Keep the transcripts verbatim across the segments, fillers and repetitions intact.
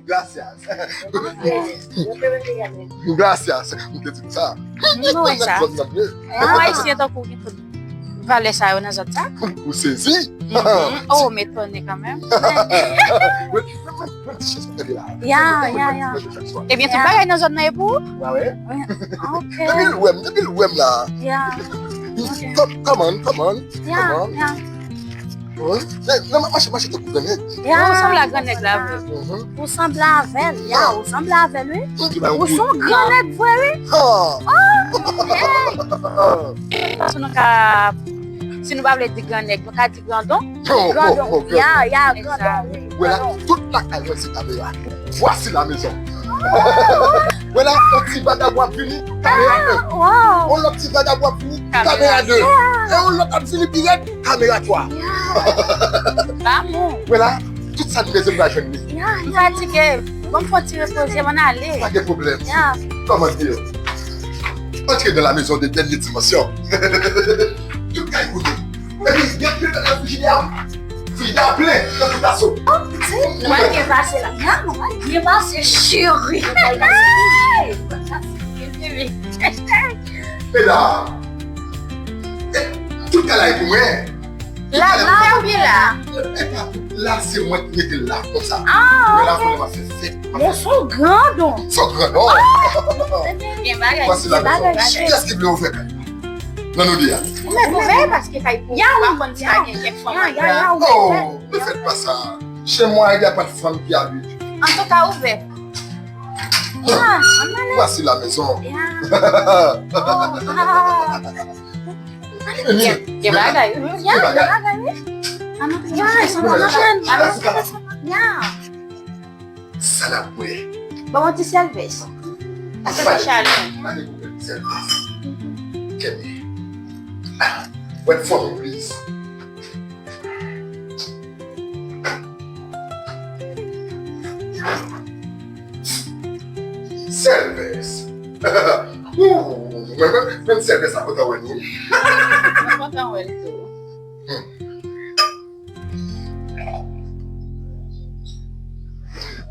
Gracias. Gracias. M te di sa. Nou wè sa. Yon Ayisyen tankou w gen tout valè sa yo nan zòn sa. Ou sezi? Oh, m etone kanmenm. Ya, ya, ya. Ebyen, tout bagay nan zòn nan e pou ou? Ok. Depi l wè m, depi l wè m la. Ya. Come on, come on. Ya, ya. Nan, nan, mache, mache tankou grannèg. Ya. Ou sanble a grannèg la vre. Ou sanble avè l, ya, ou sanble avè l, wi. Ou se yon grannèg vre, wi. Oh, yeah. Si nou ka, si nou pa vle di grannèg, nou ka di grandon. Grandon, ya, ya, grandon, wi. Wè la, tout lakay mwen se kamera. Voici la maison. Wè la, yon ti vagabon ap vini, kamera un. On lòt ti vagabon ap vini, kamera deux. E yon lòt ap vini pi rèd, kamera twa. Ba bon. Wè la, tout sa n bezwen m va jwenn li. M fatige. Bon, m fè yon ti repoze, m ann ale. Pa gen pwoblèm. Kòman di yo? Antre dans la maison de dernière dimension. Tout kay kote. Epi, gen pil bagay nan frijidè a. Frijidè a plen, tankou taso. Mwen byen pase la. Ya, mwen byen pase, cheri. Medam, tout kay la e pou mwen. La, la, ou byen la. Epa, la, se mwen ki mete l la, konsa. Ah, ok. Mwen la, fò m ap fè fèt. Bon, se yon grandon. Se yon grandon. Gen bagay, gen bagay, cheri. Kiyès ki vle ouvè kay la? Nan nou de a. Ou mèt ouvè paske kay pou ou pa konn si pa gen kèk fanm anndan. Oh, ne faites pas ça. Chez moi, il y a pas de femme qui habite. Antouka, ouvè. Voici la maison. Gen bagay, wi. Gen bagay, wi. Sa n ap bwè. Ban mwen ti sèlvès. Pase pa chalè. Mande pou mwen ti sèlvès. Kenbe. Ah, wè fò m, please. Sèlvès. Ooh, mwen menm, menm sèlvès la kontan wè nou. Mwen kontan wè l tou. Hmm.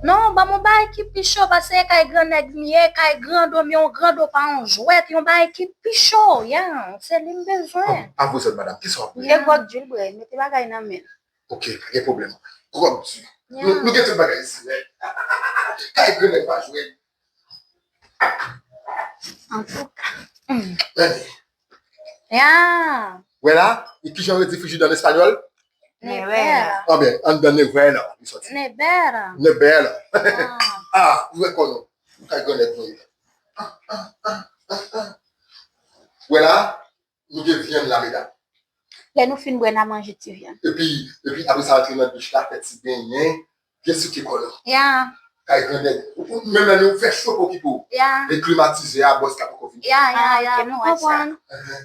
Non, ban m yon bagay ki pi cho, paske e kay grannèg m ye, kay grandon m ye, yon grandon pa yon jwèt, yon bagay ki pi cho, ya, se li m bezwen. Bon, avozèt, madam, kisa w ap bwè? E gwòg di l bwè, mete bagay nan men l. Ok, pa gen pwoblèm. Gwòg di. Ya. Nou, nou gen tout bagay isi, men. Kay grannèg pa jwèt. Antouka. Hmm. Gade. Ya. Wè la, e kijan yo di frijidè an espanyòl? Nevera. Anben, anndan nevera, li sòti. Nevera. Nevera. Ah. Ah, ou wè kò nou. Kay grannèg nou ye. Ah, ah, ah, ah, ah. Wè la, nou gen vyann la, medam. Lè nou fin bwè, n a manje ti vyann. Epi, epi apre sa, antre nan douch la, fè ti benyen, byen souke kò nou. Ya. Kay grannèg. Ou, ou, menm lè nou fè cho pou okipe w. Ya. E klimatizè a, bòs la poko vini. Ya, ya, ya, nou wè sa.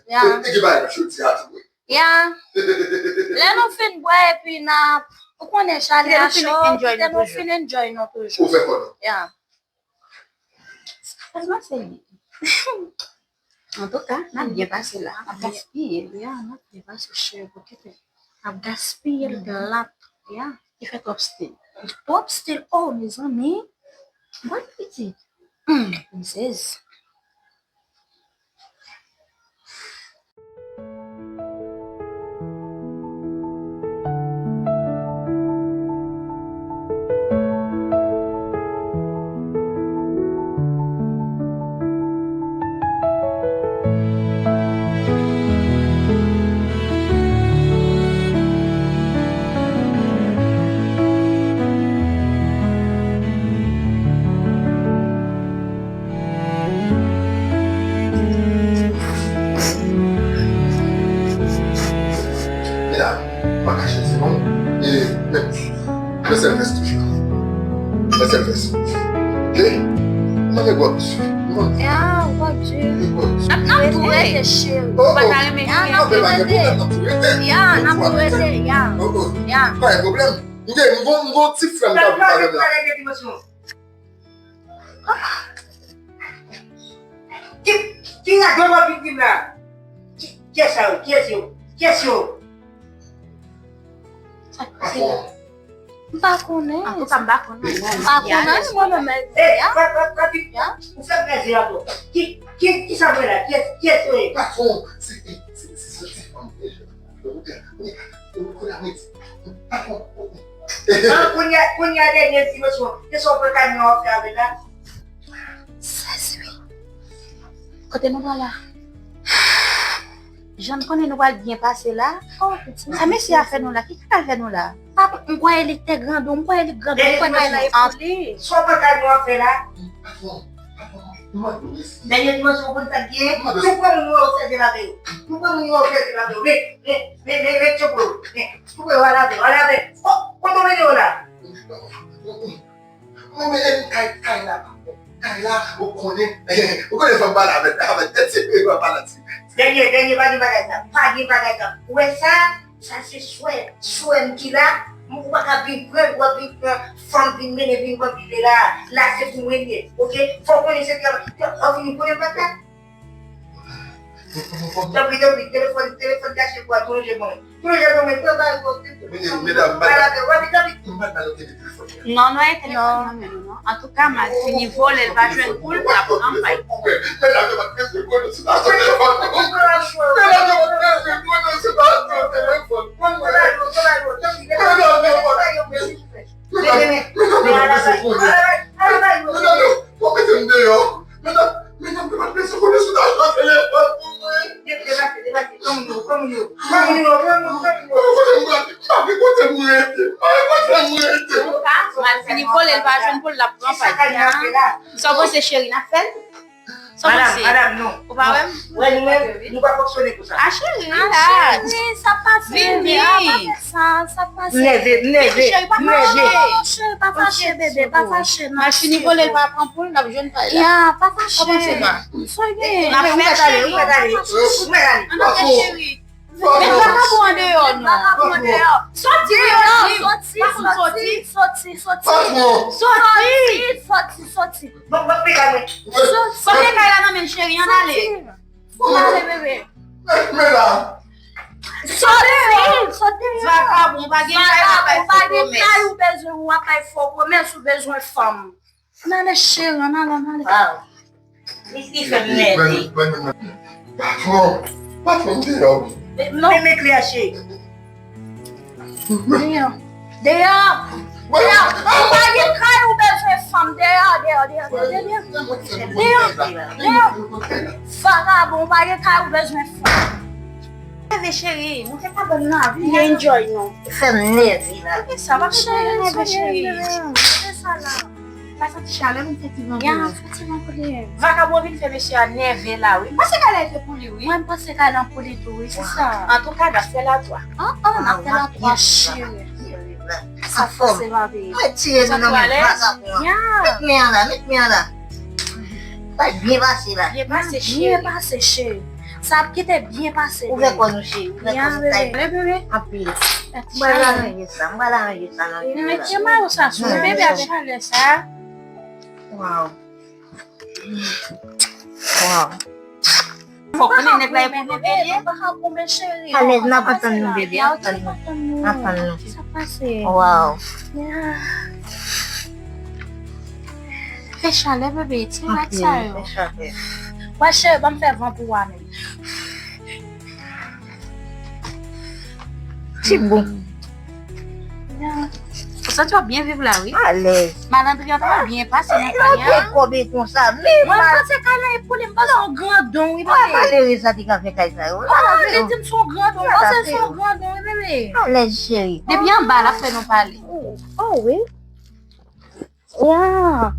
Ya. E, e gen bagay nan chodi a tou, wi. Ya. Lè nou fin bwè, epi n a, ou konnen chalè a cho, kite nou fin enjoy nou toujou. Ou fè kò nou. Ya. Sèlman se li. Antouka, n ap byen pase la. N ap gaspiye. Ya, n ap byen pase, cheri, kite. N ap gaspiye l plat. Ya, li fè twòp stil. Twòp stil, oh, mezanmi. Bon pitit. Hmm, m sezi. Medam, pa kache, se bon. E, men, men sèlvès toujou. Men sèlvès. Ok? Mande gwòg di. Ya, gwòg di. Gwòg di. N ap, n ap tou rete, cheri. Oh, oh. Ou pa ta renmen. Ya, n ap tou rete. Ya, n ap tou rete, ya. Oh, oh. Ya. Pa gen pwoblèm. M gen, m gon, m gon ti frè m k ap viv avè m la. Ki, ki radyo w ap vin di m la? Ki, kiyès sa yo? Kiyès yo? Kiyès yo? Sa k pase la? M pa konnen. Antouka, m pa konnen. M pa konnen, mwen menm, mwen. Ou fè m pèdi ankò. Ki, ki, ki sa mwen la? Kiyès, kiyès ou ye? Patwon, se, se, se, se, se fanm deja. Ou konnen, ou konnen, patwon. An, kounye a, kounye a, dènye ti mesye, se sa w pran kamyon w ap fè avè l la? Sezi. Kote nou pran la? Jan m konnen nou pral byen pase la. Sa mesye a fè nou la? Ki kaka l fè nou la? Papa, m kwè li te grandon, m kwè li grandon, m kwè kay la e pou li. Sa w pran kay nou ap fè la? Dènye dimansyon pou n fè byen. Nou pran moun yo sèvi lape yo. Nou pran moun yo sèvi lape yo. Men, men, men, men, men, tchopolo. Men, tchopolo, wala, wala, wala. Kote w mennen yo la? Mwen, men, e kay, kay la, kay la, ou konnen, ou konnen fò m pale avèk, avèk tèt serye, fò m pale avèk. Dènye, dènye, pa gen bagay sa, pa gen bagay sa. Ou wè sa? Sa se swè, swè m ki la. Ou pa ka vin pran, w ap vin pran fanm, vin mennen, vin pran vin la. La se pou mwen li ye, oke? Fò w konnen se travay. Anfen, ou konnen bagay. Tanpri, tanpri, telefòn, telefòn kache pou a tou lonje ban mwen. Tou lonje ban mwen, pran bagay pou w. Medam, medam, m pa t ba nou kite telefòn. Non, non, e telefòn nan men nou, non. Antouka, m al fini vole l pa jwenn poul, l ap pran pay. Medam, yo pa t bezwen konnen si ta sou telefòn. Medam, yo pa t bezwen konnen si ta sou telefòn. Medam, yo pa t bezwen konnen. Medam, medam, yo pa t bezwen konnen. Medam, yo, pa mete m deyò. Medam, medam, yo pa t bezwen konnen si ta sou telefòn pou mwen. Depase, depase, pran moun yo, pran moun yo, pran moun yo, pran moun yo, pran moun yo. Kote m prale? M pa gen kote m rete. M pa gen kote m rete. Antouka, m al fini vole l pa jwenn poul, l ap pran pay. Sa w panse, cheri, n ap fè l? Sa w panse? Madam, madam, non. Ou pa wè m? Wè, nou menm, nou pa fonksyone konsa. A, cheri, relax. Cheri, sa pase, bebe, a, pa fè sa, sa pase. M nève, m nève, cheri, pa fache, cheri, pa fache, bebe, pa fache, non. M al fini vole l pa pran poul, l ap jwenn pay la. Ya, pa fache. Sa w panse, ma? Sa w gen? N ap fè, cheri. Ou mèt ale, ou mèt ale, ou mèt ale. An, cheri. Met vakabon andeyò, non. Vakabon andeyò. Soti deyò, soti, soti, soti, soti. Soti, soti, soti. Bon, bon, pika mwen. Soti. Kote kay la nan men cheri, ann ale. Ann ale, bebe. Men la. Soti, soti deyò. Vakabon, pa gen kay, pa gen kay, ou bezwen, w ap bay fo pwomès, ou bezwen fanm. Ann ale, cheri, ann ale, ann ale. Waw. Li, li fè m nève. Patwon, patwon, m deyò wi. Men, men kle a, cheri. Deyò. Deyò. Deyò. Ou pa gen kay, ou bezwen fanm. Deyò, deyò, deyò, deyò, deyò. Deyò. Deyò. Vakabon, ou pa gen kay, ou bezwen fanm. Nève, cheri, monte kabann nan, vin enjoy nou. Fè m nève la. Kisa, pa fè nève, cheri. Kisa la? Pa santi chalè, m santi van. Ya, m santi van pou li. Vakabon vin fè mesye a nève la, wi. M panse kay la te pou li, wi. Mwen, m panse kay la pou li tou, wi, se sa. Antouka, n ap fè la twa. An, an, n ap fè la twa, cheri. Sa fòse, ma bebe. Mwen tiye nou nan men vakabon an. Ya. Met men an la, met men an la. Sa byen pase la. Byen pase, cheri. Byen pase, cheri. Sa ap kite byen pase. Ouvè kò nou, cheri. Ouvè kò nou, bebe. Anpil. M pral aranje sa, m pral aranje sa nan kè a. Mete mayo sa sou ou, bebe, ak chalè sa. Waw. Waw. Fò konnen nèg la e pou nou, bebe. Alèz, n ap atann nou, bebe, n ap atann nou. N ap atann nou. Sa pase? Waw. Fè chalè, bebe, ti rad sa yo. Anpil, fè chalè. Wè, cheri, ban m fè van pou ou a menm. Ti bon. Ou santi w ap byen viv la, wi. Alèz. Malandri an t ap byen pase nan kay la. Yo te kobe konsa, men mwen panse kay la e pou li, m panse yon grandon, wi, bebe. Malerez la te ka fè kay sa yo. Ah, li di m se yon grandon, m panse se yon grandon, wi, bebe. Alèz, cheri. Depi anba, l ap fè nou pale. Oh, wi. Ya.